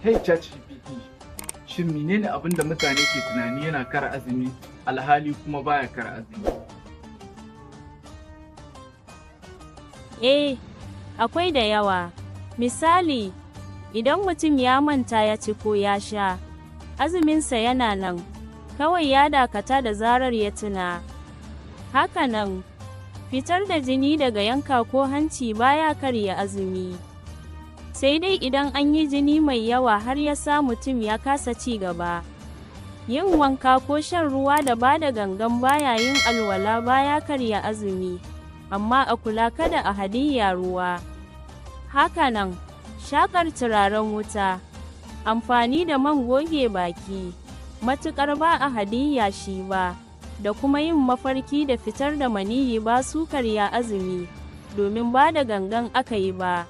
Hey ChatGPT, shin menene abin da mutane ke tunani yana kara azumi alhali kuma baya kara azumi? Eh, akwai da yawa. Misali, idan mutum ya manta ya ci ko ya sha, azuminsa yana nan, kawai ya dakata da zarar ya tuna. Hakanan, fitar da jini daga yanka ko hanci baya karya azumi. Sai dai idan an yi jini mai yawa har ya sa mutum ya kasa ci gaba. Yin wanka ko shan ruwa da ba da gangan baya yin alwala baya karya azumi, amma a kula kada a hadiyya ruwa. Hakanan, shakar turaren wuta, amfani da man goge baki, matuƙar ba a hadiyya shi ba, da kuma yin mafarki da fitar da maniyyi ba su karya azumi, domin ba da gangan aka yi ba.